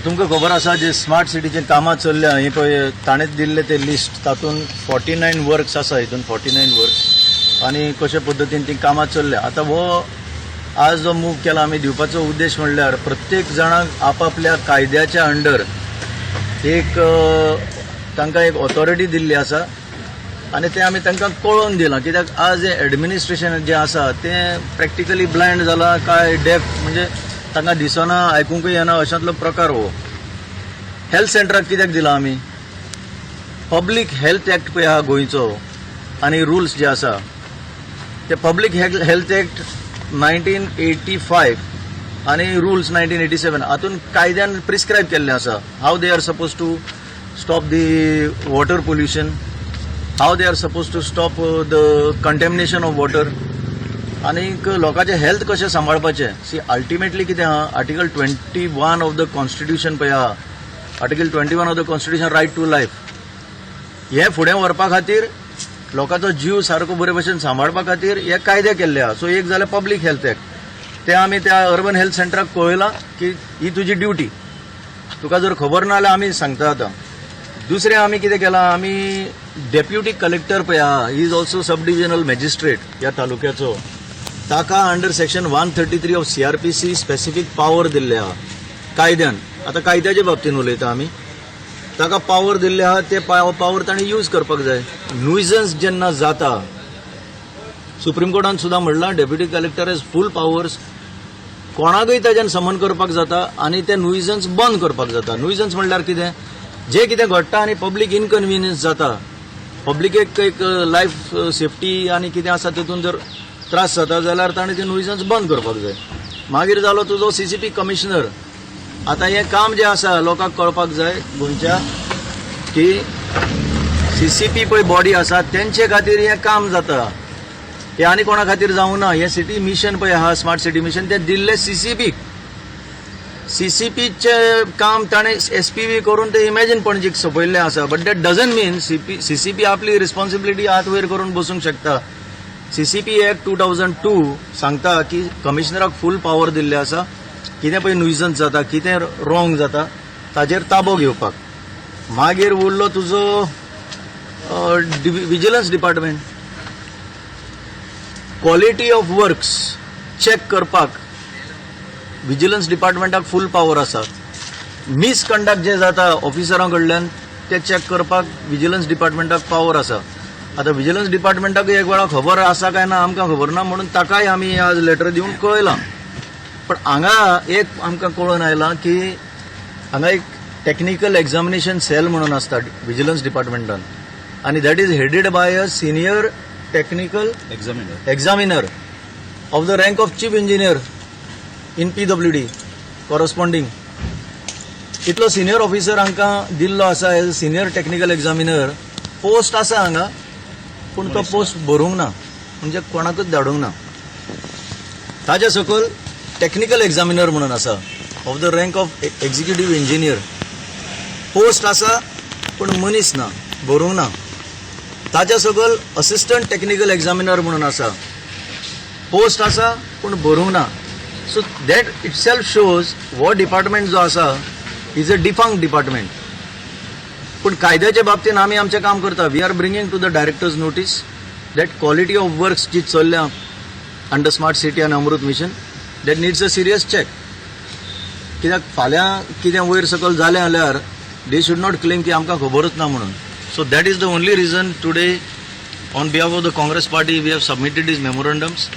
तुमकां खबर आसा, जे स्मार्ट सिटीचें कामां चल्ल्या, ही पळय ताणें दिल्लें तें लिस्ट, तातूंत 49 वर्क्स आसा. हितून 49 वर्क्स आनी कशे पद्दतीन ती कामां चल्ल्या. आतां हो आज जो मूव केला आमी, दिवपाचो उद्देश म्हणल्यार प्रत्येक जाणाक आपापल्या कायद्याच्या अंडर एक तांकां एक ऑथॉरिटी दिल्ली आसा आनी तें आमी तांकां कळोवन दिलां, कित्याक आज हें एडमिनिस्ट्रेशन जें आसा तें प्रॅक्टिकली ब्लायंड जालां काय डेफ, म्हणजे तांकां दिसना, आयकूंकय येना, अशांतलो प्रकार हो. हेल्थ सेंटराक कित्याक दिलां आमी? पब्लीक हेल्थ एक्ट पळय आहा गोंयचो आनी रुल्स जे आसा ते, Public Health Act 1985 आनी रुल्स 1987, हातून कायद्यान प्रिस्क्रायब केल्लें आसा how they are supposed to stop the water pollution, how they are supposed to stop the contamination of water आनीक लोकांचें हेल्थ कशें सांबाळपाचें. सी, अल्टिमेटली कितें आहा, Article 21 of the Constitution पळय आहा, Article 21 of the Constitution, right to life, हें फुडें व्हरपा खातीर, लोकांचो जीव सारको बरे भशेन सांबाळपा खातीर हे कायदे केल्ले आहा. सो एक जालें पब्लीक हेल्थ एक्ट, ते आमी त्या अर्बन हेल्थ सेंटराक कळयलां की ही तुजी ड्युटी, तुका जर खबर ना जाल्यार आमी सांगता. आतां दुसरें आमी कितें केलां, आमी डेप्युटी कलेक्टर पळय आहा, is also sub divisional magistrate ह्या तालुक्याचो, ताका under section 133 of CrPC specific power दिल्ले आहा कायद्यान. आतां कायद्याच्या बाबतीन उलयता आमी. ताका पावर दिल्ले आहा, ते पावर ताणें यूज करपाक जाय. नुयजन्स जेन्ना जाता, सुप्रीम कोर्टान सुद्दां म्हणलां, Deputy Collector has full powers, कोणाकूय ताज्यान समन करपाक जाता आनी ते नुयजन्स बंद करपाक जाता. नुयजन्स म्हणल्यार कितें? जे कितें घडटा आनी पब्लीक इनकन्विनियन्स जाता, पब्लिकेक एक लायफ सेफ्टी आनी कितें आसा तितून जर त्रास जाता जाल्यार ताणें ते नुयजन्स बंद करपाक जाय. मागीर जालो तुजो सीसीपी कमिशनर. आतां हें काम जें आसा, लोकांक कळपाक जाय गोंयच्या की सीसीपी पळय बॉडी आसा, तेंचे खातीर हें काम जाता, हें आनी कोणा खातीर जावंक ना. हें सिटी मिशन पळय आहा, स्मार्ट सिटी मिशन, तें दिल्लें सीसीपीक. सीसीपीचे काम ताणें एसपीबी करून ते इमॅजिन पणजीक सोंपयल्लें आसा, but that doesn't mean CCP आपली रिस्पॉन्सिबिलिटी हात वयर करून बसूंक शकता. सीसीपी एक्ट 2002 सांगता की कमिशनराक फूल पावर दिल्ले आसा, कितें पळय नुयजन्स जाता, कितें रॉंग जाता, ताजेर ताबो घेवपाक. मागीर उरलो तुजो Vigilance Department. Quality of works check करपाक विजिलन्स डिपार्टमेंटाक फूल पावर आसा. मिसकंडक्ट जे जाता ऑफिसरां कडल्यान, ते चॅक करपाक विजिलन्स डिपार्टमेंटाक पावर आसा. आतां विजिलन्स डिपार्टमेंटाक एक वेळा खबर आसा काय ना, आमकां खबर ना, म्हणून ताकाय आमी आज लेटर दिवन कळयलां. पण हांगा एक आमकां कळून आयलां की हांगा एक टॅक्निकल एग्जामिनेशन सेल म्हणून आसता विजिलन्स डिपार्टमेंटान आनी that is headed by a senior technical examiner examiner of the rank of chief engineer in PWD corresponding. इतलो सिनियर ऑफिसर हांकां दिल्लो आसा as senior technical examiner. Post आसा हांगा, पूण तो पोस्ट भरूंक ना, म्हणजे कोणाकूच धाडूंक ना. ताच्या सकयल टॅक्निकल एग्जामिनर म्हणून आसा of the rank of executive engineer. Post आसा पूण मनीस ना, भरूंक ना. ताच्या सकयल असिस्टंट टेक्निकल एग्जामिनर म्हणून आसा, पोस्ट आसा पूण भरूंक ना. So that itself shows हो डिपार्टमेंट जो आसा is a defunct department. पूण कायद्याच्या बाबतीन आमी आमचें काम करता. We are bringing to the director's notice that quality of works जी चल्ल्या अंडर स्मार्ट सिटी आनी अमृत mission, that needs a serious check, कित्याक फाल्यां कितें वयर सकयल जालें जाल्यार they should not claim की आमकां खबरूच ना म्हणून. So that is the only reason today, on behalf of the Congress Party, we have submitted these memorandums.